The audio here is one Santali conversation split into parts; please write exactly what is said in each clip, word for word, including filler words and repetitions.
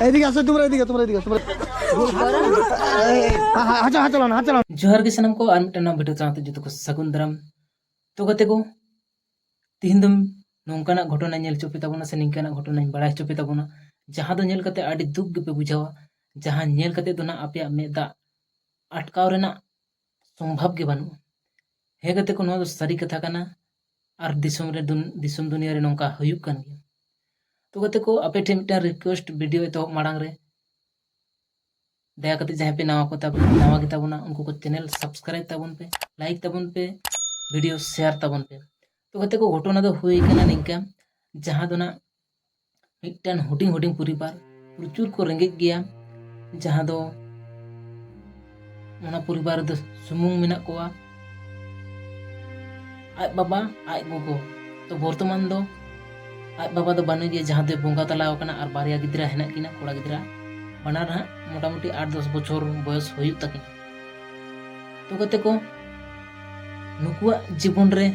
এইদিকে আসো, তোমরা এইদিকে, তোমরা এইদিকে আসো, তোমরা। এই, হা-, হা-, হাত চালাও না, হাত চালাও না। ᱡᱚᱦᱟᱨ ᱜᱮ ᱥᱟᱱᱟᱢ ᱠᱚ, ᱟᱨ ᱢᱤᱫᱴᱟᱝ ᱱᱟᱣᱟ video ᱪᱟᱞᱟᱣ ᱛᱮ ᱡᱚᱛᱚ ᱠᱚ ᱥᱟᱹᱜᱩᱱ ᱫᱟᱨᱟᱢ᱾ ᱛᱚ ᱜᱟᱛᱮ ᱠᱚ, ᱛᱤᱦᱤᱧ ᱫᱚ ᱱᱚᱝᱠᱟᱱᱟᱜ ᱜᱷᱚᱴᱚᱱᱟᱧ ᱧᱮᱞ ᱦᱚᱪᱚ ᱯᱮ ᱛᱟᱵᱚᱱᱟ ᱥᱮ ᱱᱤᱝᱠᱟᱱᱟᱜ ᱜᱷᱚᱴᱚᱱᱟᱧ ᱵᱟᱲᱟᱭ ᱦᱚᱪᱚ ᱯᱮ ᱛᱟᱵᱚᱱᱟ, ᱡᱟᱦᱟᱸ ᱫᱚ ᱧᱮᱞ ᱠᱟᱛᱮ ᱟᱹᱰᱤ ᱫᱩᱠ ᱜᱮᱯᱮ ᱵᱩᱡᱷᱟᱹᱣᱟ, ᱡᱟᱦᱟᱸ ᱧᱮᱞ ᱠᱟᱛᱮ ᱫᱚ ᱱᱟᱜ ᱟᱯᱮᱭᱟᱜ ᱢᱮᱫ ᱫᱟᱜ ᱟᱴᱠᱟᱣ ᱨᱮᱱᱟᱜ ᱥᱚᱢᱵᱷᱟᱵ ᱜᱮ ᱵᱟᱹᱱᱩᱜᱼᱟ᱾ ᱦᱮᱸ ᱜᱟᱛᱮ ᱠᱚ, ᱱᱚᱣᱟ ᱫᱚ ᱥᱟᱹᱨᱤ ᱠᱟᱛᱷᱟ ᱠᱟᱱᱟ, ᱟᱨ ᱫᱤᱥᱚᱢ ᱨᱮ ᱫᱩᱱ-, ᱫᱤᱥᱚᱢ ᱫᱩᱱᱤᱭᱟᱹ ᱨᱮ ᱱᱚᱝᱠᱟ ᱦᱩᱭᱩᱜ ᱠᱟᱱ ᱜᱮᱭᱟ᱾ ᱛᱚ ᱜᱟᱛᱮ ᱠᱚ, ᱟᱯᱮ ᱴᱷᱮᱱ ᱢᱤᱫᱴᱟᱝ request, video ᱮᱛᱚᱦᱚᱵ ᱢᱟᱲᱟᱝ ᱨᱮ ᱫᱟᱭᱟ ᱠᱟᱛᱮ ᱡᱟᱦᱟᱸᱭ ᱯᱮ ᱱᱟᱣᱟ ᱠᱚ ᱛᱟᱵᱚᱱ, ᱱᱟᱣᱟ ᱜᱮ ᱛᱟᱵᱚᱱᱟ, ᱩᱱᱠᱩ ᱠᱚ channel subscribe ᱛᱟᱵᱚᱱ ᱯᱮ, like ᱛᱟᱵᱚᱱ ᱯᱮ, video share ᱛᱟᱵᱚᱱ ᱯᱮ᱾ ᱛᱚ ᱜᱟᱛᱮ ᱠᱚ, ᱜᱷᱚᱴᱚᱱᱟ ᱫᱚ ᱦᱩᱭ ᱠᱟᱱᱟ ᱱᱤᱝᱠᱟ, ᱡᱟᱦᱟᱸ ᱫᱚ ᱱᱟᱜ ᱢᱤᱫᱴᱟᱝ ᱦᱩᱰᱤᱧ ᱦᱩᱰᱤᱧ ᱯᱚᱨᱤᱵᱟᱨ, ᱯᱨᱚᱪᱩᱨ ᱠᱚ ᱨᱮᱸᱜᱮᱡ ᱜᱮᱭᱟ, ᱡᱟᱦᱟᱸ ᱫᱚ ᱚᱱᱟ ᱯᱚᱨᱤᱵᱟᱨ ᱨᱮᱫᱚ ᱥᱩᱢᱩᱝ ᱢᱮᱱᱟᱜ ᱠᱚᱣᱟ ᱟᱡ ᱵᱟᱵᱟ, ᱟᱡ ᱜᱚᱜᱚ᱾ ᱛᱚ ᱵᱚᱨᱛᱚᱢᱟᱱ ᱫᱚ ᱟᱡ ᱵᱟᱵᱟ ᱫᱚ ᱵᱟᱹᱱᱩᱭ ᱜᱮᱭᱟ, ᱡᱟᱦᱟᱸ ᱫᱚᱭ ᱵᱚᱸᱜᱟ ᱛᱟᱞᱟ ᱟᱠᱟᱱᱟ, ᱟᱨ ᱵᱟᱨᱭᱟ ᱜᱤᱫᱽᱨᱟᱹ ᱦᱮᱱᱟᱜ ᱠᱤᱱᱟ, ᱠᱚᱲᱟ ᱜᱤᱫᱽᱨᱟᱹ᱾ ᱵᱟᱱᱟᱨ ᱦᱟᱸᱜ ᱢᱚᱴᱟᱢᱩᱴᱤ ᱟᱴ ᱫᱚᱥ ᱵᱚᱪᱷᱚᱨ ᱵᱚᱭᱚᱥ ᱦᱩᱭᱩᱜ ᱛᱟᱹᱠᱤᱱᱟ᱾ ᱛᱚ ᱜᱟᱛᱮ ᱠᱚ, ᱱᱩᱠᱩᱣᱟᱜ ᱡᱤᱵᱚᱱ ᱨᱮ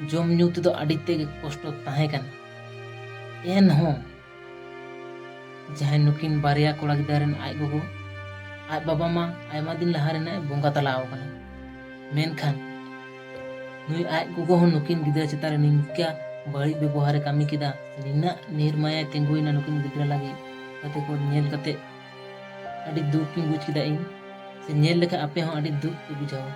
ᱡᱚᱢ ᱧᱩ ᱛᱮᱫᱚ ᱟᱹᱰᱤ ᱛᱮᱫ ᱜᱮ ᱠᱚᱥᱴᱚ ᱛᱟᱦᱮᱸ ᱠᱟᱱᱟ᱾ ᱮᱱᱦᱚᱸ ᱡᱟᱦᱟᱸᱭ ᱱᱩᱠᱤᱱ ᱵᱟᱨᱭᱟ ᱠᱚᱲᱟ ᱜᱤᱫᱽᱨᱟᱹ ᱨᱮᱱ ᱟᱡ ᱜᱚᱜᱚ, ᱟᱡ ᱵᱟᱵᱟ ᱢᱟ ᱟᱭᱢᱟ ᱫᱤᱱ ᱞᱟᱦᱟ ᱨᱮᱱᱟᱜ ᱵᱚᱸᱜᱟ ᱛᱟᱞᱟ ᱟᱠᱟᱱᱟ, ᱢᱮᱱᱠᱷᱟᱱ ᱱᱩᱭ ᱟᱡ ᱜᱚᱜᱚ ᱦᱚᱸ ᱱᱩᱠᱤᱱ ᱜᱤᱫᱽᱨᱟᱹ ᱪᱮᱛᱟᱱ ᱨᱮ ᱱᱤᱝᱠᱟ ᱵᱟᱹᱲᱤᱡ ᱵᱮᱵᱚᱦᱟᱨᱮ ᱠᱟᱹᱢᱤ ᱠᱮᱫᱟ, ᱱᱤᱱᱟᱹᱜ ᱱᱤᱨᱢᱟᱭᱟᱭ ᱛᱤᱸᱜᱩᱭᱮᱱᱟ ᱱᱩᱠᱤᱱ ᱜᱤᱫᱽᱨᱟᱹ ᱞᱟᱹᱜᱤᱫ᱾ ᱜᱟᱛᱮ ᱠᱚ, ᱧᱮᱞ ᱠᱟᱛᱮ ᱟᱹᱰᱤ ᱫᱩᱠ ᱤᱧ ᱵᱩᱡᱽ ᱠᱮᱫᱟ ᱤᱧ, ᱥᱮ ᱧᱮᱞ ᱞᱮᱠᱷᱟᱱ ᱟᱯᱮ ᱦᱚᱸ ᱟᱹᱰᱤ ᱫᱩᱠ ᱯᱮ ᱵᱩᱡᱷᱟᱹᱣᱟ᱾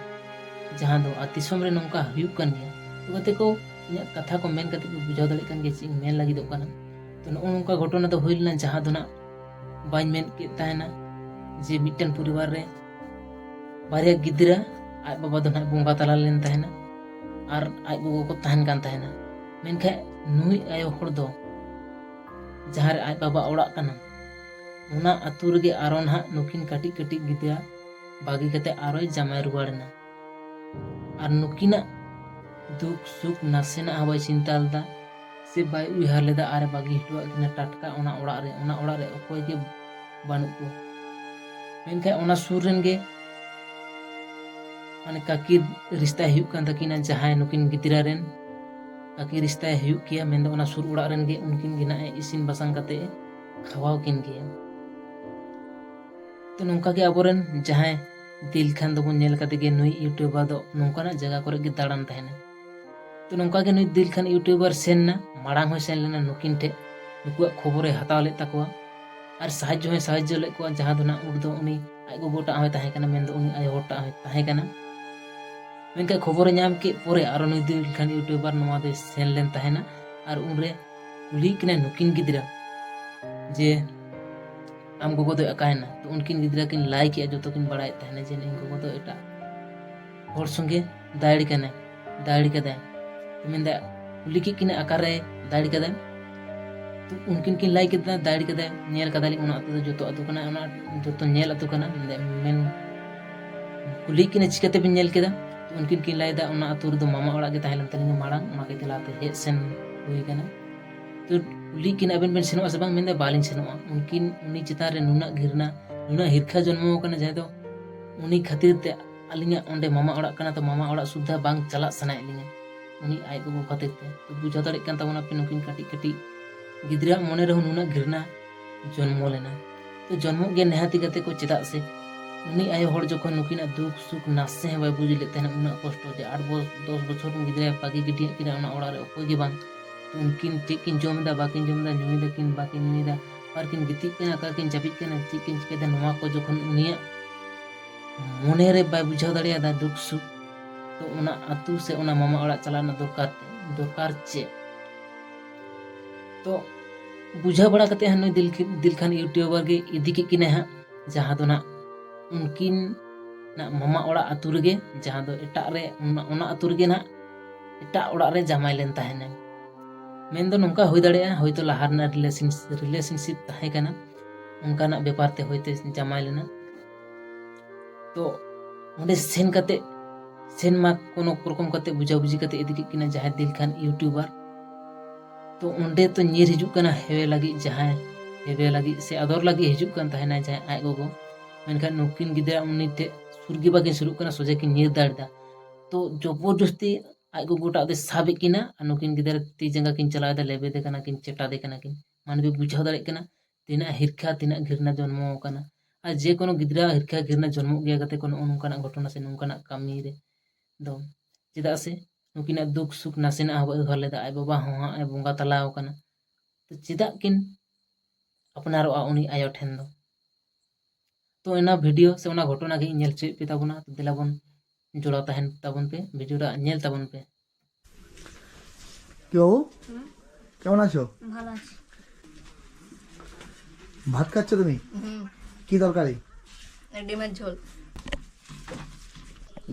ᱡᱟᱦᱟᱸ ᱫᱚ ᱟᱨ ᱫᱤᱥᱚᱢ ᱨᱮ ᱱᱚᱝᱠᱟ ᱦᱩᱭᱩᱜ ᱠᱟᱱ ᱜᱮᱭᱟ᱾ ᱛᱚ ᱜᱟᱛᱮ ᱠᱚ, ᱤᱧᱟᱹᱜ ᱠᱟᱛᱷᱟ ᱠᱚ ᱢᱮᱱ ᱠᱟᱛᱮ ᱯᱮ ᱵᱩᱡᱷᱟᱹᱣ ᱫᱟᱲᱮᱭᱟᱜ ᱠᱟᱱ ᱜᱮᱭᱟ ᱪᱮᱫ ᱤᱧ ᱢᱮᱱ ᱞᱟᱹᱜᱤᱫᱚᱜ ᱠᱟᱱᱟ᱾ ᱛᱚ ᱱᱚᱜᱼᱚ ᱱᱚᱝᱠᱟ ᱜᱷᱚᱴᱚᱱᱟ ᱫᱚ ᱦᱩᱭ ᱞᱮᱱᱟ, ᱡᱟᱦᱟᱸ ᱫᱚ ᱱᱟᱜ ᱵᱟᱹᱧ ᱢᱮᱱ ᱠᱮᱫ ᱛᱟᱦᱮᱱᱟ ᱡᱮ ᱢᱤᱫᱴᱮᱱ ᱯᱚᱨᱤᱵᱟᱨ ᱨᱮ ᱵᱟᱨᱭᱟ ᱜᱤᱫᱽᱨᱟᱹ, ᱟᱡ ᱵᱟᱵᱟ ᱫᱚ ᱱᱟᱜ ᱵᱚᱸᱜᱟ ᱛᱟᱞᱟ ᱞᱮᱱ ᱛᱟᱦᱮᱱᱟ ᱟᱨ ᱟᱡ ᱜᱚᱜᱚ ᱠᱚ ᱛᱟᱦᱮᱱ ᱠᱟᱱ ᱛᱟᱦᱮᱱᱟ᱾ ᱢᱮᱱᱠᱷᱟᱱ ᱱᱩᱭ ᱟᱭᱳ ᱦᱚᱲ ᱫᱚ ᱡᱟᱦᱟᱸ ᱨᱮ ᱟᱡ ᱵᱟᱵᱟ ᱚᱲᱟᱜ ᱠᱟᱱᱟ, ᱚᱱᱟ ᱟᱹᱛᱩ ᱨᱮᱜᱮ ᱟᱨᱚ ᱱᱟᱦᱟᱜ ᱱᱩᱠᱤᱱ ᱠᱟᱹᱴᱤᱡ ᱠᱟᱹᱴᱤᱡ ᱜᱤᱫᱽᱨᱟᱹ ᱵᱟᱹᱜᱤ ᱠᱟᱛᱮ ᱟᱨᱚᱭ ᱡᱟᱶᱟᱭ ᱨᱩᱣᱟᱹᱲ ᱮᱱᱟ᱾ ᱟᱨ ᱱᱩᱠᱤᱱᱟᱜ ᱫᱩᱠ ᱥᱩᱠ ᱱᱟᱥᱮᱱᱟᱜ ᱦᱚᱸ ᱵᱟᱭ ᱪᱤᱱᱛᱟ ᱞᱮᱫᱟ ᱥᱮ ᱵᱟᱭ ᱩᱭᱦᱟᱹᱨ ᱞᱮᱫᱟ, ᱟᱨᱮ ᱵᱟᱹᱜᱤ ᱦᱚᱴᱚᱣᱟᱜ ᱠᱤᱱᱟ ᱴᱟᱴᱠᱟ ᱚᱱᱟ ᱚᱲᱟᱜ ᱨᱮ᱾ ᱚᱱᱟ ᱚᱲᱟᱜ ᱨᱮ ᱚᱠᱚᱭ ᱜᱮ ᱵᱟᱹᱱᱩᱜ ᱠᱚᱣᱟ᱾ ᱢᱮᱱᱠᱷᱟᱱ ᱚᱱᱟ ᱥᱩᱨ ᱨᱮᱱ ᱜᱮ ᱢᱟᱱᱮ ᱠᱟᱹᱠᱤ ᱨᱤᱥᱛᱟᱭ ᱦᱩᱭᱩᱜ ᱠᱟᱱ ᱛᱟᱹᱠᱤᱱᱟ, ᱡᱟᱦᱟᱸᱭ ᱱᱩᱠᱤᱱ ᱜᱤᱫᱽᱨᱟᱹ ᱨᱮᱱ ᱠᱟᱹᱠᱤ ᱨᱤᱥᱛᱟᱭ ᱦᱩᱭᱩᱜ ᱜᱮᱭᱟ, ᱢᱮᱱᱫᱚ ᱚᱱᱟ ᱥᱩᱨ ᱚᱲᱟᱜ ᱨᱮᱱ ᱜᱮ ᱩᱱᱠᱤᱱ ᱜᱮ ᱱᱟᱜ ᱮ ᱤᱥᱤᱱ ᱵᱟᱥᱟᱝ ᱠᱟᱛᱮ ᱮ ᱠᱷᱟᱣᱟᱣ ᱠᱤᱱ ᱜᱮᱭᱟ᱾ ᱛᱚ ᱱᱚᱝᱠᱟ ᱜᱮ ᱟᱵᱚᱨᱮᱱ ᱡᱟᱦᱟᱸᱭ ᱫᱤᱞ ᱠᱷᱟᱱ ᱫᱚᱵᱚᱱ ᱧᱮᱞ ᱠᱟᱫᱮ ᱜᱮ, ᱱᱩᱭ YouTuber ᱫᱚ ᱱᱚᱝᱠᱟᱱᱟᱜ ᱡᱟᱭᱜᱟ ᱠᱚᱨᱮ ᱜᱮ ᱫᱟᱬᱟᱱ ᱛᱟᱦᱮᱱᱟ᱾ ᱛᱚ ᱱᱚᱝᱠᱟ ᱜᱮ ᱱᱩᱭ ᱫᱤᱞ ᱠᱷᱟᱱ YouTuber ᱥᱮᱱ ᱱᱟ, ᱢᱟᱲᱟᱝ ᱦᱚᱸᱭ ᱥᱮᱱ ᱞᱮᱱᱟ ᱱᱩᱠᱤᱱ ᱴᱷᱮᱡ, ᱱᱩᱠᱩᱣᱟᱜ ᱠᱷᱚᱵᱚᱨᱮ ᱦᱟᱛᱟᱣ ᱞᱮᱫ ᱛᱟᱠᱚᱣᱟ ᱟᱨ ᱥᱟᱦᱟᱡᱽᱡᱚ ᱦᱚᱸᱭ ᱥᱟᱦᱟᱡᱽᱡᱚ ᱞᱮᱫ ᱠᱚᱣᱟ, ᱡᱟᱦᱟᱸ ᱫᱚ ᱱᱟᱜ ᱩᱱ ᱫᱚ ᱩᱱᱤ ᱟᱡ ᱜᱚᱜᱚ ᱴᱟᱜ ᱦᱚᱸᱭ ᱛᱟᱦᱮᱸ ᱠᱟᱱᱟ, ᱢᱮᱱᱫᱚ ᱩᱱᱤ ᱟᱭᱳ ᱦᱚᱲ ᱴᱟᱜ ᱦᱚᱸᱭ ᱛᱟᱦᱮᱸ ᱠᱟᱱᱟ᱾ ᱢᱮᱱᱠᱷᱟᱱ ᱠᱷᱚᱵᱚᱨᱮ ᱧᱟᱢ ᱠᱮᱫ ᱯᱚᱨᱮ ᱟᱨᱚ ᱱᱩᱭ ᱫᱤᱞ ᱠᱷᱟᱱ YouTuber ᱱᱚᱣᱟ ᱫᱚᱭ ᱥᱮᱱ ᱞᱮᱱ ᱛᱟᱦᱮᱱᱟ ᱟᱨ ᱩᱱᱨᱮ ᱠᱩᱞᱤᱭᱮᱫ ᱠᱤᱱᱟᱭ ᱱᱩᱠᱤᱱ ᱜᱤᱫᱽᱨᱟᱹ ᱡᱮ, "ᱟᱢ ᱜᱚᱜᱚ ᱫᱚᱭ ᱚᱠᱟᱭᱮᱱᱟ?" ᱛᱚ ᱩᱱᱠᱤᱱ ᱜᱤᱫᱽᱨᱟᱹ ᱠᱤᱱ ᱞᱟᱹᱭ ᱠᱮᱜᱼᱟ, ᱡᱚᱛᱚ ᱠᱤᱱ ᱵᱟᱲᱟᱭᱮᱫ ᱛᱟᱦᱮᱱᱟ ᱡᱮ, "ᱤᱧ ᱜᱚᱜᱚ ᱫᱚ ᱮᱴᱟᱜ ᱦᱚᱲ ᱥᱚᱸᱜᱮ ᱫᱟᱹᱲ ᱠᱟᱱᱟᱭ, ᱫᱟᱹᱲ ᱠᱟᱫᱟᱭ᱾" ᱛᱚ ᱢᱮᱱᱫᱟ, ᱠᱩᱞᱤ ᱠᱮᱫ ᱠᱤᱱᱟ, "ᱚᱠᱟᱨᱮ ᱫᱟᱹᱲ ᱠᱟᱫᱟᱭ?" ᱛᱚ ᱩᱱᱠᱤᱱ ᱠᱤᱱ ᱞᱟᱹᱭ ᱠᱮᱫᱟ, "ᱫᱟᱹᱲ ᱠᱟᱫᱟᱭ, ᱧᱮᱞ ᱠᱟᱫᱟᱞᱤᱧ, ᱚᱱᱟ ᱟᱹᱛᱩ ᱫᱚ ᱡᱚᱛᱚ ᱟᱹᱛᱩ ᱠᱟᱱᱟ, ᱚᱱᱟ ᱡᱚᱛᱚ ᱧᱮᱞ ᱟᱹᱛᱩ ᱠᱟᱱᱟ᱾" ᱢᱮᱱᱫᱟ, ᱢᱮᱱ ᱠᱩᱞᱤ ᱠᱤᱱᱟ, "ᱪᱤᱠᱟᱹ ᱛᱮᱵᱤᱱ ᱧᱮᱞ ᱠᱮᱫᱟ?" ᱛᱚ ᱩᱱᱠᱤᱱ ᱠᱤᱱ ᱞᱟᱹᱭᱫᱟ, "ᱚᱱᱟ ᱟᱹᱛᱩ ᱨᱮᱫᱚ ᱢᱟᱢᱟ ᱚᱲᱟᱜ ᱜᱮ ᱛᱟᱦᱮᱸ ᱞᱮᱱ ᱛᱟᱹᱞᱤᱧᱟ ᱢᱟᱲᱟᱝ, ᱚᱱᱟ ᱠᱷᱟᱹᱛᱤᱨ ᱞᱟᱦᱟᱛᱮ ᱦᱮᱡ ᱥᱮᱱ ᱦᱩᱭ ᱠᱟᱱᱟ᱾" ᱛᱚ ᱠᱩᱞᱤ ᱠᱤᱱᱟ, "ᱟᱵᱮᱱ ᱵᱮᱱ ᱥᱮᱱᱚᱜᱼᱟ ᱥᱮ ᱵᱟᱝ?" ᱢᱮᱱᱫᱟ, "ᱵᱟᱞᱤᱧ ᱥᱮᱱᱚᱜᱼᱟ᱾" ᱩᱱᱠᱤᱱ ᱩᱱᱤ ᱪᱮᱛᱟᱱ ᱨᱮ ᱱᱩᱱᱟᱹᱜ ᱜᱷᱤᱨᱱᱟ, ᱱᱩᱱᱟᱹᱜ ᱦᱤᱨᱠᱷᱟ ᱡᱚᱱᱢᱚ ᱟᱠᱟᱱᱟ, ᱡᱟᱦᱟᱸ ᱫᱚ ᱩᱱᱤ ᱠᱷᱟᱹᱛᱤᱨ ᱛᱮ ᱟᱹᱞᱤᱧᱟᱜ ᱚᱸᱰᱮ ᱢᱟᱢᱟ ᱚᱲᱟᱜ ᱠᱟᱱᱟ, ᱛᱚ ᱢᱟᱢᱟ ᱚᱲᱟᱜ ᱥᱩᱫᱽᱫᱷᱟ ᱵᱟᱝ ᱪᱟᱞᱟᱜ ᱥᱟᱱᱟᱭᱮᱫ ᱞᱤᱧᱟ, ᱩᱱᱤ ᱟᱡ ᱜᱚᱜᱚ ᱠᱷᱟᱹᱛᱤᱨ ᱛᱮ᱾ ᱛᱚ ᱵᱩᱡᱷᱟᱹᱣ ᱫᱟᱲᱮᱭᱟᱜ ᱠᱟᱱ ᱛᱟᱵᱚᱱᱟ ᱯᱮ, ᱱᱩᱠᱤᱱ ᱠᱟᱹᱴᱤᱡ ᱠᱟᱹᱴᱤᱡ ᱜᱤᱫᱽᱨᱟᱹᱣᱟᱜ ᱢᱚᱱᱮ ᱨᱮᱦᱚᱸ ᱱᱩᱱᱟᱹᱜ ᱜᱷᱤᱨᱱᱟ ᱡᱚᱱᱢᱚ ᱞᱮᱱᱟ᱾ ᱛᱚ ᱡᱚᱱᱢᱚᱜ ᱜᱮ ᱱᱤᱦᱟᱹᱛᱤ ᱠᱟᱛᱮ ᱠᱚ, ᱪᱮᱫᱟᱜ ᱥᱮ ᱩᱱᱤ ᱟᱭᱳ ᱦᱚᱲ ᱡᱚᱠᱷᱚᱱ ᱱᱩᱠᱤᱱᱟᱜ ᱫᱩᱠ ᱥᱩᱠ ᱱᱟᱥᱮ ᱦᱚᱸ ᱵᱟᱭ ᱵᱩᱡᱽ ᱞᱮᱫ ᱛᱟᱦᱮᱱᱟ, ᱩᱱᱟᱹᱜ ᱠᱚᱥᱴᱚ ᱡᱮ ᱟᱴ ᱵᱚ-, ᱫᱚᱥ ᱵᱚᱪᱷᱚᱨ ᱨᱮᱱ ᱜᱤᱫᱽᱨᱟᱹᱭ ᱵᱟᱹᱜᱤ ᱜᱤᱰᱤᱭᱟᱜ ᱠᱤᱱᱟ, ᱚᱱᱟ ᱚᱲᱟᱜ ᱨᱮ ᱚᱠᱚᱭ ᱜᱮ ᱵᱟᱝ᱾ ᱛᱚ ᱩᱱᱠᱤᱱ ᱪᱮᱫ ᱠᱤᱱ ᱡᱚᱢ ᱮᱫᱟ, ᱵᱟᱹᱠᱤᱱ ᱡᱚᱢ ᱮᱫᱟ, ᱧᱩᱭ ᱫᱟᱠᱤᱱ, ᱵᱟᱹᱠᱤᱱ ᱧᱩᱭ ᱮᱫᱟ, ᱚᱠᱟ ᱨᱮᱠᱤᱱ ᱜᱤᱛᱤᱡ ᱠᱟᱱᱟ, ᱚᱠᱟ ᱨᱮᱠᱤᱱ ᱡᱟᱹᱯᱤᱫ ᱠᱟᱱᱟ, ᱪᱮᱫ ᱠᱤᱱ ᱪᱤᱠᱟᱹᱭᱮᱫᱟ, ᱱᱚᱣᱟ ᱠᱚ ᱡᱚᱠᱷᱚᱱ ᱩᱱᱤᱭᱟᱜ ᱢᱚᱱᱮ ᱨᱮ ᱵᱟᱭ ᱵᱩᱡᱷᱟᱹᱣ ᱫᱟᱲᱮᱭᱟᱫᱟ ᱫᱩᱠ ᱥᱩᱠ, ᱛᱚ ᱚᱱᱟ ᱟᱹᱛᱩ ᱥᱮ ᱚᱱᱟ ᱢᱟᱢᱟ ᱚᱲᱟᱜ ᱪᱟᱞᱟᱜ ᱨᱮᱱᱟᱜ ᱫᱚᱨᱠᱟᱨ, ᱫᱚᱨᱠᱟᱨ ᱪᱮᱫ? ᱛᱚ ᱵᱩᱡᱷᱟᱹᱣ ᱵᱟᱲᱟ ᱠᱟᱛᱮ ᱦᱟᱸᱜ ᱱᱩᱭ ᱫᱤᱞ ᱠᱷᱤ-, ᱫᱤᱞ ᱠᱷᱟᱱ YouTuber ᱜᱮ ᱤᱫᱤ ᱠᱮᱫ ᱠᱤᱱᱟᱭ ᱦᱟᱸᱜ, ᱡᱟᱦᱟᱸ ᱫᱚ ᱱᱟᱜ ᱩᱱᱠᱤᱱ ᱱᱟᱜ ᱢᱟᱢᱟ ᱚᱲᱟᱜ ᱟᱹᱛᱩ ᱨᱮᱜᱮ, ᱡᱟᱦᱟᱸ ᱫᱚ ᱮᱴᱟᱜ ᱨᱮ, ᱚᱱᱟ, ᱚᱱᱟ ᱟᱹᱛᱩ ᱨᱮᱜᱮ ᱱᱟᱜ ᱮᱴᱟᱜ ᱚᱲᱟᱜ ᱨᱮ ᱡᱟᱶᱟᱭ ᱞᱮᱱ ᱛᱟᱦᱮᱱᱟᱭ᱾ ᱢᱮᱱᱫᱚ ᱱᱚᱝᱠᱟ ᱦᱩᱭ ᱫᱟᱲᱮᱭᱟᱜᱼᱟ, ᱦᱚᱭᱛᱳ ᱞᱟᱦᱟ ᱨᱮᱱᱟᱜ relationship, relationship ᱛᱟᱦᱮᱸ ᱠᱟᱱᱟ, ᱚᱱᱠᱟᱱᱟᱜ ᱵᱮᱯᱟᱨ ᱛᱮ ᱦᱚᱭᱛᱳ ᱡᱟᱶᱟᱭ ᱞᱮᱱᱟ᱾ ᱛᱚ ᱚᱸᱰᱮ ᱥᱮᱱ ᱠᱟᱛᱮ, ᱥᱮᱱ ᱢᱟ ᱠᱳᱱᱳ ᱨᱚᱠᱚᱢ ᱠᱟᱛᱮ ᱵᱩᱡᱷᱟᱹᱵᱩᱡᱷᱤ ᱠᱟᱛᱮ ᱤᱫᱤ ᱠᱮᱫ ᱠᱤᱱᱟ ᱡᱟᱦᱟᱸᱭ ᱫᱤᱞ ᱠᱷᱟᱱ YouTuber᱾ ᱛᱚ ᱚᱸᱰᱮ ᱛᱚ ᱧᱤᱨ ᱦᱤᱡᱩᱜ ᱠᱟᱱᱟ ᱦᱮᱣᱮ ᱞᱟᱹᱜᱤᱫ, ᱡᱟᱦᱟᱸᱭ ᱦᱮᱣᱮ ᱞᱟᱹᱜᱤᱫ ᱥᱮ ᱟᱫᱚᱨ ᱞᱟᱹᱜᱤᱫ ᱦᱤᱡᱩᱜ ᱠᱟᱱ ᱛᱟᱦᱮᱱᱟᱭ ᱡᱟᱦᱟᱸᱭ ᱟᱡ ᱜᱚᱜᱚ᱾ ᱢᱮᱱᱠᱷᱟᱱ ᱱᱩᱠᱤᱱ ᱜᱤᱫᱽᱨᱟᱹ ᱩᱱᱤ ᱴᱷᱮᱡ ᱥᱩᱨ ᱜᱮ ᱵᱟᱹᱠᱤᱱ ᱥᱩᱨᱩᱜ ᱠᱟᱱᱟ, ᱥᱚᱡᱷᱮ ᱠᱤᱱ ᱧᱤᱨ ᱫᱟᱹᱲ ᱮᱫᱟ᱾ ᱛᱚ ᱡᱚᱵᱚᱨᱡᱚᱥᱛᱤ ᱟᱡ ᱜᱚᱜᱚ ᱴᱟᱜ ᱫᱚᱭ ᱥᱟᱵᱮᱫ ᱠᱤᱱᱟ ᱟᱨ ᱱᱩᱠᱤᱱ ᱜᱤᱫᱟᱹᱨ ᱛᱤ ᱡᱟᱸᱜᱟ ᱠᱤᱱ ᱪᱟᱞᱟᱣᱮᱫᱟ, ᱞᱮᱵᱮᱫᱮ ᱠᱟᱱᱟ ᱠᱤᱱ, ᱪᱮᱴᱟᱫᱮ ᱠᱟᱱᱟ ᱠᱤᱱ᱾ ᱢᱟᱱᱮ ᱯᱮ ᱵᱩᱡᱷᱟᱹᱣ ᱫᱟᱲᱮᱭᱟᱜ ᱠᱟᱱᱟ ᱛᱤᱱᱟᱹᱜ ᱦᱤᱨᱠᱷᱟ, ᱛᱤᱱᱟᱹᱜ ᱜᱷᱤᱨᱱᱟ ᱡᱚᱱᱢᱚ ᱟᱠᱟᱱᱟ᱾ ᱟᱨ ᱡᱮ ᱠᱳᱱᱳ ᱜᱤᱫᱽᱨᱟᱹ ᱦᱤᱨᱠᱷᱟ ᱜᱷᱤᱨᱱᱟ ᱡᱚᱱᱢᱚᱜ ᱜᱮᱭᱟ ᱠᱟᱛᱮ ᱠᱳᱱᱳ ᱱᱚᱝᱠᱟᱱᱟᱜ ᱜᱷᱚᱴᱚᱱᱟ ᱥᱮ ᱱᱚᱝᱠᱟᱱᱟᱜ ᱠᱟᱹᱢᱤ ᱨᱮ ᱫᱚ, ᱪᱮᱫᱟᱜ ᱥᱮ ᱱᱩᱠᱤᱱᱟᱜ ᱫᱩᱠ ᱥᱩᱠ ᱱᱟᱥᱮᱱᱟᱜ ᱦᱚᱸ ᱵᱟᱭ ᱩᱭᱦᱟᱹᱨ ᱞᱮᱫᱟ᱾ ᱟᱡ ᱵᱟᱵᱟ ᱦᱚᱸ ᱦᱟᱸᱜ ᱮ ᱵᱚᱸᱜᱟ ᱛᱟᱞᱟᱣ ᱟᱠᱟᱱᱟ, ᱛᱚ ᱪᱮᱫᱟᱜ ᱠᱤᱱ ᱟᱯᱱᱟᱨᱚᱜᱼᱟ ᱩᱱᱤ ᱟᱭᱳ ᱴᱷᱮᱱ ᱫᱚ? ᱛᱚ ᱚᱱᱟ ᱵᱷᱤᱰᱤᱭᱳ ᱥᱮ ᱚᱱᱟ ᱜᱷᱚᱴᱚᱱᱟ ᱜᱮ ᱤᱧ ᱧᱮᱞ ᱦᱚᱪᱚᱭᱮᱫ ᱯᱮ ᱛᱟᱵᱚᱱᱟ᱾ ᱛᱚ ᱫᱮᱞᱟ ᱵᱚᱱ ᱡᱚᱲᱟᱣ ᱛᱟᱦᱮᱱ ᱛᱟᱵᱚᱱ ᱯᱮ, ᱵᱷᱤᱰᱤᱭᱳ ᱴᱟᱜ ᱧᱮᱞ ᱛᱟᱵᱚᱱ ᱯᱮ᱾ কি বাবু? হুম? কেমন আছো? ভালো আছি। ভাত খাচ্ছ তুমি? হুম। কি তরকারি? ডিমের ঝোল।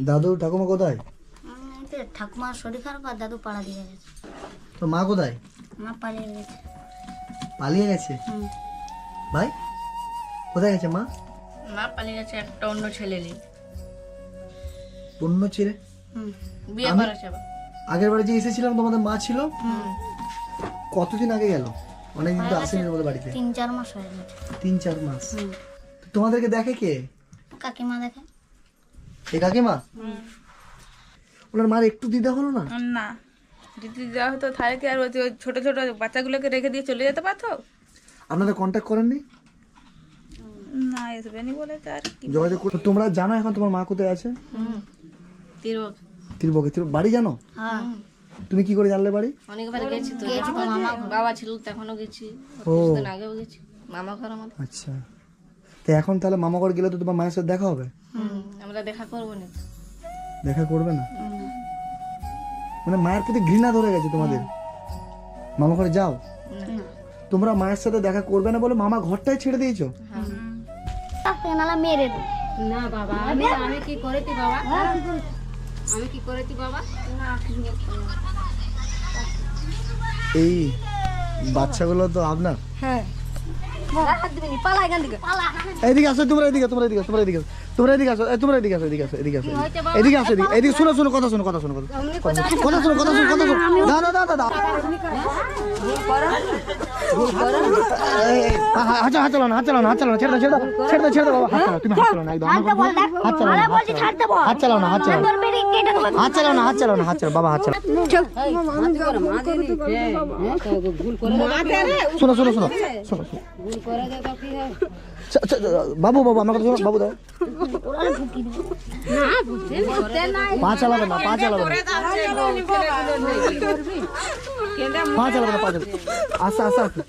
দাদু ঠাকুমা কোথায়? উম, এই তো ঠাকুমার শরীর খারাপ আর দাদু পাড়া দিয়ে গেছে। তো মা কোথায়? মা পালিয়ে গেছে। পালিয়ে গেছে? হুম। ভাই, কোথায় গেছে মা? মা পালিয়ে গেছে একটা অন্য ছেলে নিয়ে। অন্য ছেলে? হুম। বিয়ে আমি করেছে আবার। আগের বারে যে এসেছিলাম, তোমাদের মা ছিল? হুম। কতদিন আগে গেল? অনেকদিন তো হয়ে গেছে আসেনি তোমাদের বাড়িতে। তিন চার মাস হয়ে গেছে। তিন চার মাস। হুম। তো তোমাদেরকে দেখে কে? কাকিমা দেখে। এই কাকিমা? হুম। ওনার মার একটু দিদা হলো না? না, যদি দেওয়া হতো তাহলে কি আর ওই যে ছোট ছোট বাচ্চাগুলোকে রেখে দিয়ে চলে যেতে পারতো? আপনারা কন্ট্যাক্ট করেননি? না, আসবেনি বলে তো আর কি। যোগাযোগ করে, তো তোমরা জানো এখন তোমার মা কোথায় আছে? হুম। তিরবক। তিরবকে, তিরবক বাড়ি জানো? হ্যাঁ। তুমি কি করে জানলে বাড়ি? অনেকবার গেছি তো। গেছি তো মামা ঘর। বাবা ছিল তখনও গেছি। ও। কিছুদিন আগেও গেছি। মামা ঘর আমাদের। আচ্ছা। তো এখন তাহলে মামা ঘর গেলে তো তোমার মায়ের সাথে দেখা হবে? হুম, আমরা দেখা করবো না। দেখা করবে না? হুম। মানে মায়ের প্রতি ঘৃণা ধরে গেছে তোমাদের? হুম। মামা ঘরে যাও? না। তোমরা মায়ের সাথে দেখা করবে না বলে মামা ঘরটাই ছেড়ে দিয়েছো? হ্যাঁ। তাকে নালা মেরে দে। না বাবা, আমি, আমি কি করেছি বাবা? আমি কি করেছি বাবা? না, কিছু করতে না। এই বাচ্চাগুলো তো আপনার? হ্যাঁ। গায়ে হাত দিবি নি, পালা এখান থেকে। এইদিকে আসো, তোমরা এদিকে, তোমরা এদিকে, তোমরা এদিকে, তোমরা এদিকে আসো, এই, তোমরা এদিকে আসো, এদিকে আসো, এদিকে আসো, কি হয়েছে বাবা? এদিকে আসো, এদিকে, এদিকে, শোনো, শোনো, কথা শোনো, কথা শোনো, কথা, কথা শোনো, কথা শোনো, কথা শোনো। না, না, না, না, না। এই, এই, হা- হা- হাত চালাও না, হাত চালাও না, হাত চালাও না, ছেড়ে দাও, ছেড়ে দাও, ছেড়ে দাও, ছেড়ে দাও, বাবা, হাত চালাও, তুমি হাত চালাও না, একদম, আমার কথা, হাত চালাও না, হাত চালাও না, হাত চালাও না, হাত চালাও না, হাত চালাও না, হাত চালাও, বাবা, হাত চালাও। শোনো, শোনো, শোনো, শোনো, শোনো। আচ্ছা, আচ্ছা, বাবু, বাবু, আমার কথা শোনো, বাবু, দাও। পা চালাবে না, পা চালাবে না। পা চালাবে না, পা চালাবে না। আস্তে, আস্তে, আস্তে।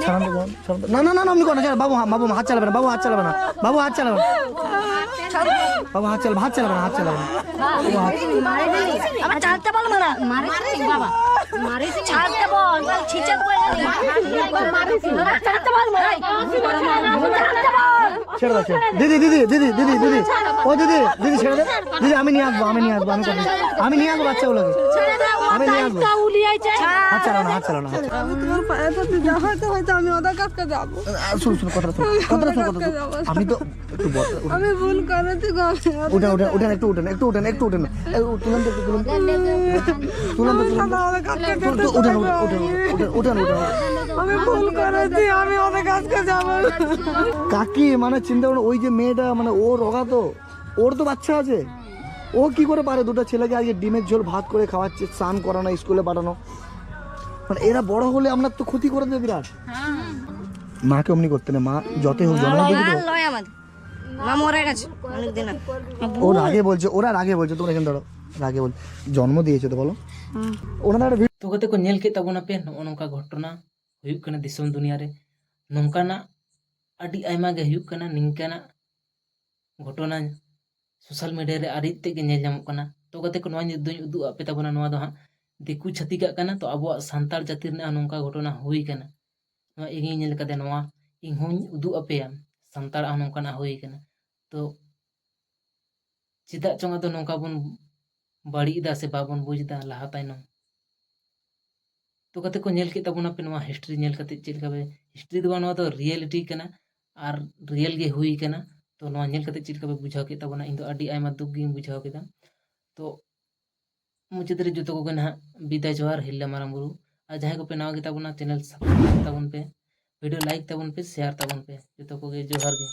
ছাড়ান তো, ছাড়ান তো। না, না, না, না, আপনি করেন, ছাড়ান। বাবু, হা-, বাবু, হাত চালাবে না, বাবু, হাত চালাবে না, বাবু, হাত চালাবে না। বাবু, হাত চালাবে না, হাত চালাবে না, হাত চালাবে না। বাবু, হাত চালাবে না। আমার ছাড়তে বল, মারা। মারিস নি বাবা, মারিস নি। ছাড়তে বল, বল, ছিচে বল। মারিস নি। ছাড়তে বল, মারা। ছাড়তে বল। ছেড়ে দাও, ছেড়ে দাও। দিদি, দিদি, দিদি, দিদি, দিদি। ও দিদি, দিদি, ছেড়ে দে। দিদি, আমি নিয়ে আসবো, আমি নিয়ে আসবো, আমি করে দিচ্ছি। আমি নিয়ে আসবো বাচ্চাগুলোকে। আমি নিয়ে আসবো। হাত চালাও না, হাত চালাও না, হাত চালাও না। আমি তোমার পায়ে ধরতে যা হয়তো, হয়তো আমি ওদের কাছে যাবো। আহ, শুনো, শুনো, কথাটা শুনো, কথাটা শুনো, কথাটা শুনো। আমি তো একটু বল, উঠেন। আমি ভুল করেছি গো, আমি ওঠেন, ওঠেন, ওঠেন, একটু উঠেন, একটু উঠেন, একটু উঠেন। এই, উ-, তুলেন তো, একটু তুলেন। তুলেন তো, তুলেন তো। আমার কাছে তুলেন তো, উঠেন, উঠেন, উঠেন, উঠেন, উঠেন, উঠেন। আমি ভুল করেছি, আমি ওদের কাছে যাবো। কাকি, মানে, চিন্তা করুন, ওই যে মেয়েটা, মানে, ও রোগা তো, ওর তো বাচ্চা আছে। ও কি করে পারে দুটো ছেলেকে আজকে ডিমের ঝোল ভাত করে খাওয়াচ্ছে, স্নান করানো, স্কুলে পাঠানো? মানে, এরা বড় হলে আপনার তো ক্ষতি করে দেবে বিরাট। মাকে অমনি করতে নেই, মা যতই হোক জন্ম দিয়েছে তো। আর নয় আমার। মা মরে গেছে অনেকদিন আগে। ও রাগে বলছে, ওরা রাগে বলছে, তোমরা এখানে ধরো, রাগে বলছে, জন্ম দিয়েছে তো, বলো। হুম। ওনারা একটা ᱛᱚ ᱜᱟᱛᱮ ᱠᱚ, ᱧᱮᱞ ᱠᱮᱫ ᱛᱟᱵᱚᱱᱟᱯᱮ ᱱᱚᱜᱼᱚ ᱱᱚᱝᱠᱟ ᱜᱷᱚᱴᱚᱱᱟ ᱦᱩᱭᱩᱜ ᱠᱟᱱᱟ ᱫᱤᱥᱚᱢ ᱫᱩᱱᱤᱭᱟᱹ ᱨᱮ᱾ ᱱᱚᱝᱠᱟᱱᱟᱜ ᱟᱹᱰᱤ ᱟᱭᱢᱟ ᱜᱮ ᱦᱩᱭᱩᱜ ᱠᱟᱱᱟ, ᱱᱤᱝᱠᱟᱱᱟᱜ ᱜᱷᱚᱴᱚᱱᱟ ᱥᱳᱥᱟᱞ ᱢᱤᱰᱤᱭᱟ ᱨᱮ ᱟᱹᱰᱤ ᱛᱮᱫ ᱜᱮ ᱧᱮᱞ ᱧᱟᱢᱚᱜ ᱠᱟᱱᱟ᱾ ᱛᱚ ᱜᱟᱛᱮ ᱠᱚ, ᱱᱚᱣᱟ ᱧᱤᱛ ᱫᱚᱧ ᱩᱫᱩᱜ ᱟᱯᱮ ᱛᱟᱵᱚᱱᱟ, ᱱᱚᱣᱟ ᱫᱚ ᱦᱟᱸᱜ ᱫᱤᱠᱩ ᱪᱷᱟᱹᱛᱤᱠᱟᱜ ᱠᱟᱱᱟ᱾ ᱛᱚ ᱟᱵᱚᱣᱟᱜ ᱥᱟᱱᱛᱟᱲ ᱡᱟᱹᱛᱤ ᱨᱮᱱᱟᱜ ᱦᱚᱸ ᱱᱚᱝᱠᱟ ᱜᱷᱚᱴᱚᱱᱟ ᱦᱩᱭ ᱠᱟᱱᱟ, ᱱᱚᱣᱟ ᱤᱧᱤᱧ ᱧᱮᱞ ᱠᱟᱫᱟ, ᱱᱚᱣᱟ ᱤᱧ ᱦᱚᱸᱧ ᱩᱫᱩᱜ ᱟᱯᱮᱭᱟ, ᱥᱟᱱᱛᱟᱲᱟᱜ ᱦᱚᱸ ᱱᱚᱝᱠᱟᱱᱟᱜ ᱦᱩᱭ ᱠᱟᱱᱟ᱾ ᱛᱚ ᱪᱮᱫᱟᱜ ᱪᱚᱝ ᱟᱫᱚ ᱱᱚᱝᱠᱟ ᱵᱚᱱ ᱵᱟᱹᱲᱤᱡ ᱮᱫᱟ ᱥᱮ ᱵᱟᱵᱚᱱ ᱵᱩᱡᱽ ᱮᱫᱟ ᱞᱟᱦᱟ ᱛᱟᱭᱱᱚᱢ? ᱛᱚ ᱜᱟᱛᱮ ᱠᱚ, ᱧᱮᱞ ᱠᱮᱫ ᱛᱟᱵᱚᱱᱟᱯᱮ ᱱᱚᱣᱟ ᱦᱤᱥᱴᱨᱤ ᱧᱮᱞ ᱠᱟᱛᱮ ᱪᱮᱫ ᱞᱮᱠᱟ ᱯᱮ, ᱦᱤᱥᱴᱨᱤ ᱫᱚ ᱵᱟᱝ, ᱱᱚᱣᱟ ᱫᱚ ᱨᱤᱭᱮᱞᱤᱴᱤ ᱠᱟᱱᱟ ᱟᱨ ᱨᱤᱭᱮᱞ ᱜᱮ ᱦᱩᱭ ᱠᱟᱱᱟ᱾ ᱛᱚ ᱱᱚᱣᱟ ᱧᱮᱞ ᱠᱟᱛᱮ ᱪᱮᱫ ᱞᱮᱠᱟ ᱯᱮ ᱵᱩᱡᱷᱟᱹᱣ ᱠᱮᱫ ᱛᱟᱵᱚᱱᱟ? ᱤᱧ ᱫᱚ ᱟᱹᱰᱤ ᱟᱭᱢᱟ ᱫᱩᱠ ᱜᱤᱧ ᱵᱩᱡᱷᱟᱹᱣ ᱠᱮᱫᱟ᱾ ᱛᱚ ᱢᱩᱪᱟᱹᱫ ᱨᱮ ᱡᱚᱛᱚ ᱠᱚᱜᱮ ᱱᱟᱦᱟᱜ ᱵᱤᱫᱟᱭ ᱡᱚᱦᱟᱨ, ᱦᱤᱨᱞᱟᱹ ᱢᱟᱨᱟᱝ ᱵᱩᱨᱩ ᱟᱨ ᱡᱟᱦᱟᱸᱭ ᱠᱚᱯᱮ ᱱᱟᱣᱟ ᱜᱮᱛᱟ ᱵᱚᱱᱟ, channel subscribe ᱛᱟᱵᱚᱱ ᱯᱮ, video like ᱛᱟᱵᱚᱱ ᱯᱮ, share ᱛᱟᱵᱚᱱ ᱯᱮ᱾ ᱡᱚᱛᱚ ᱠᱚᱜᱮ ᱡᱚᱦᱟᱨ ᱜᱮ᱾